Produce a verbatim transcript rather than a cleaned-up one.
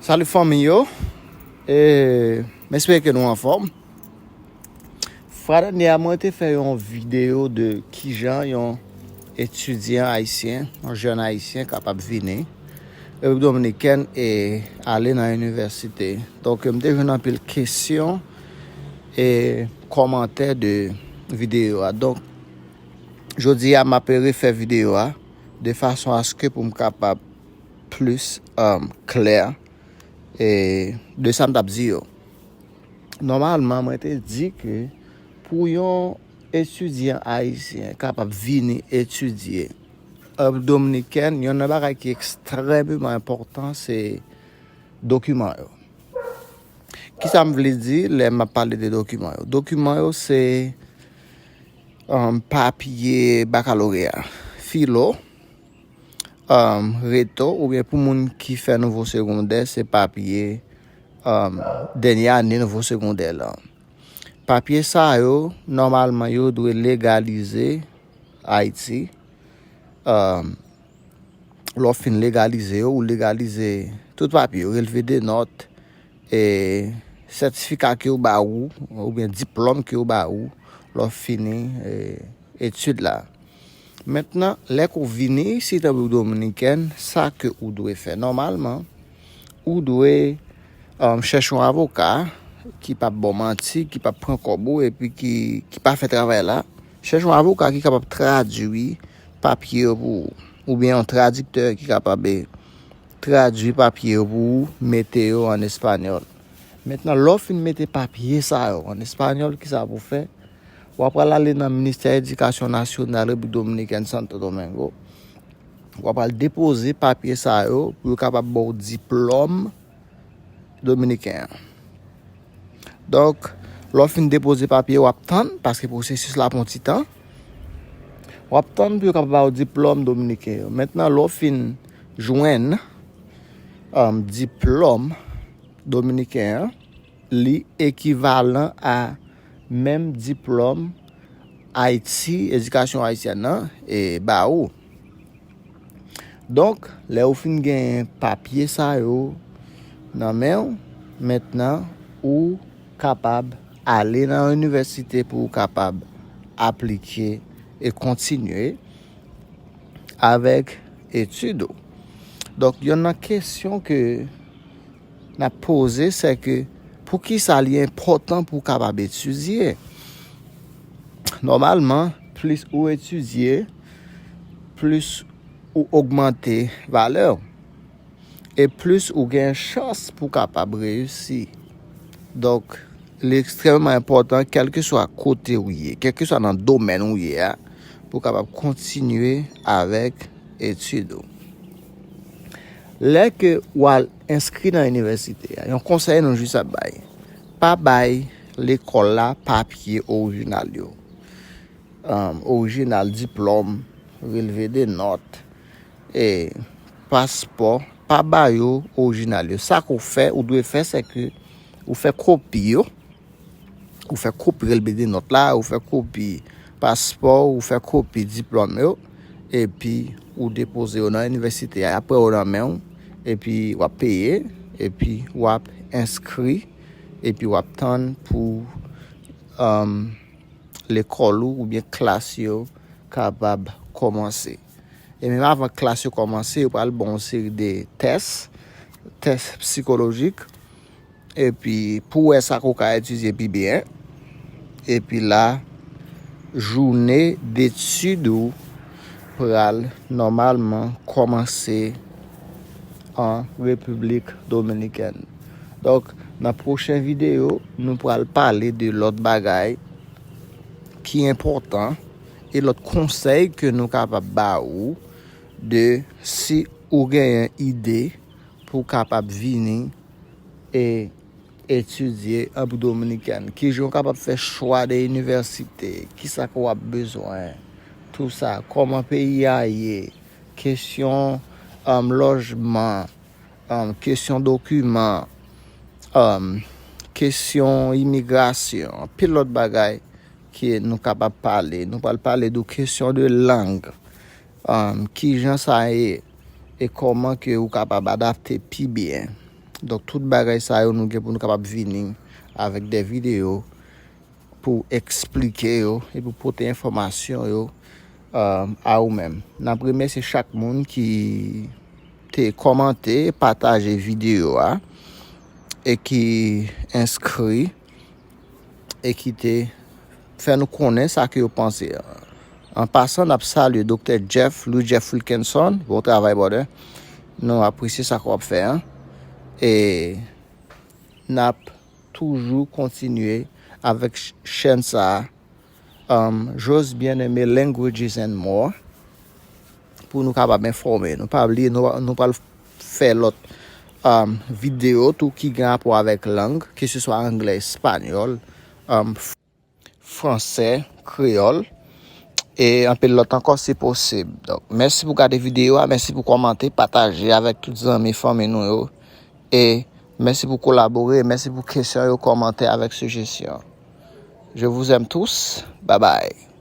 Salut fanmi yo. E, m espere ke nou anfòm. Fwa dènye a, mwen te fè yon videyo de kijan yon etidyan ayisyen, yon jèn ayisyen kapab vini Repiblik Dominikèn e ale nan inivèsite. Donk, m te jwenn anpil kesyon e kòmantè de videyo a. Donk, jodi a, m ap refè videyo a de fason aske pou m kapab plis, um, klè e de sa m t ap di yo. Nòmalman, mwen te di ke pou yon etidyan ayisyen kapab vini etidye Repiblik Dominikèn, yon nan bagay ki ekstrèmeman enpòtan, se dokiman yo. Kisa m vle di lè m ap pale de dokiman yo? Dokiman yo se, um, papye bakaloreya, filo, um, reto, oubyen pou moun ki fè nouvo segondè, se papye, um, dènye ane nouvo segondè la. Papye sa yo, nòmalman, yo dwe legalize Ayiti. Um, lè w fin legalize yo, ou legalize tout papye yo, relve de nòt, e sètifika ke yo ba ou, oubyen diplòm ke yo ba ou, lè w fini, e, etid la. Mentnan, lè ke w vini isit an Repiblik Dominikèn, sa ke ou dwe fè nòmalman, ou dwe, um, chèche yon avoka ki p ap ba w manti, ki p ap pran kòb ou, epi ki, ki pa fè travay la. Chèche yon avoka ki kapab tradui papye yo pou ou, oubyen yon tradiktè ki kapab, e, tradui papye yo pou ou, mete yo an espanyòl. Mentnan, lè w fin mete papye sa yo an espanyòl, kisa pou w fè? W ap pral ale nan Ministè Edikasyon Nasyonal Repiblik Dominikèn, Santo Domingo. W ap pral depoze papye sa yo pou yo kapab ba w diplòm dominiken an. Donk, lè w fin depoze papye, w ap tann, paske pwosesis la pran ti tan. W ap tann pou yo kapab ba w diplòm dominiken yo. Mentnan, lè w fin jwenn, um, diplòm dominiken an, li ekivalan a menm diplòm Ayiti, edikasyon ayisyèn nan, e ba ou. Donk, lè ou fin genyen papye sa yo nan men w, mentnan ou kapab ale nan inivèsite pou ou kapab aplike e kontinye avèk etid ou. Donk, yonn nan kesyon ke n ap poze, se ke poukisa li enpòtan pou w kapab etidye? Nòmalman, plis ou etidye, plis ou ogmante valè w. E plis ou gen chans pou w kapab reyisi. Donk, li ekstrèmeman enpòtan, kèlkeswa kote ou ye, kèlkeswa nan domèn ou ye a, pou w kapab kontinye avèk etid ou. Lè ke w al enskri nan inivèsite a, yon konsèy nou jis ap bay, pa bay lekòl la papye orijinal yo. Um, orijinal diplòm, relve de nòt, e paspò, pa ba yo orijinal yo. Sa ke w fè, ou dwe fè, se ke ou fè kopi yo, ou fè kopi relve de nòt la, ou fè kopi paspò, ou fè kopi diplòm yo, epi ou depoze yo nan inivèsite a, y ap pran yo nan men w, epi w ap peye, epi w ap enskri, epi w ap tann pou, um, lekòl ou oubyen klas yo kapab kòmanse. E menm avan klas yo kòmanse, yo pral ba w yon seri de tès, tès sikolojik, epi pou w wè sa ke w ka etidye pi byen. Epi la, jounen detid ou pral nòmalman kòmanse an Repiblik Dominikèn. Donk, nan pwochen videyo, nou pral pale de lòt bagay ki enpòtan e lòt konsèy ke nou kapab ba ou de si ou genyen ide pou w kapab vini e etidye an Repiblik Dominikèn. Kijan w kapab fè chwa de inivèsite, kisa ke w ap bezwen, tou sa, kòman peyi a ye, kesyon, um, lojman, um, kesyon dokiman, um, kesyon imigrasyon, anpil lòt bagay ke nou kapab pale. Nou pral pale de kesyon de lang, um, kijan sa ye, e kòman ke ou kapab adapte pi byen. Donk, tout bagay sa yo, nou gen pou nou kapab vini avèk de videyo pou eksplike yo e pou pote enfòmasyon yo um, a ou menm. N ap remèsye chak moun ki te kòmante, pataje videyo a e ki enskri e ki te fè nou konnen sa ke yo panse. An pasan, n ap salye Doktè Jeff, Louis Jeff Wilkinson. Bon travay, brother. Nou apresye sa ke w ap fè an. E n ap toujou kontinye avèk ch- chèn sa a. Um, Jos Bien-Aimé Languages and More, pou nou kapab enfòme. Nou pa bliye, nou, nou pral fè lòt um, videyo tou ki gen rapò avèk lang, ke se swa anglè, espanyòl, um, fransè, kreyòl, e anpil lòt ankò si posib. Donk, mèsi pou gade videyo a, mèsi pou kòmante, pataje avèk tout zanmi, fanmi nou yo. E mèsi pou kolabore, mèsi pou kesyon yo, kòmantè avèk sijesyon. Je vous aime tous. Bye bye.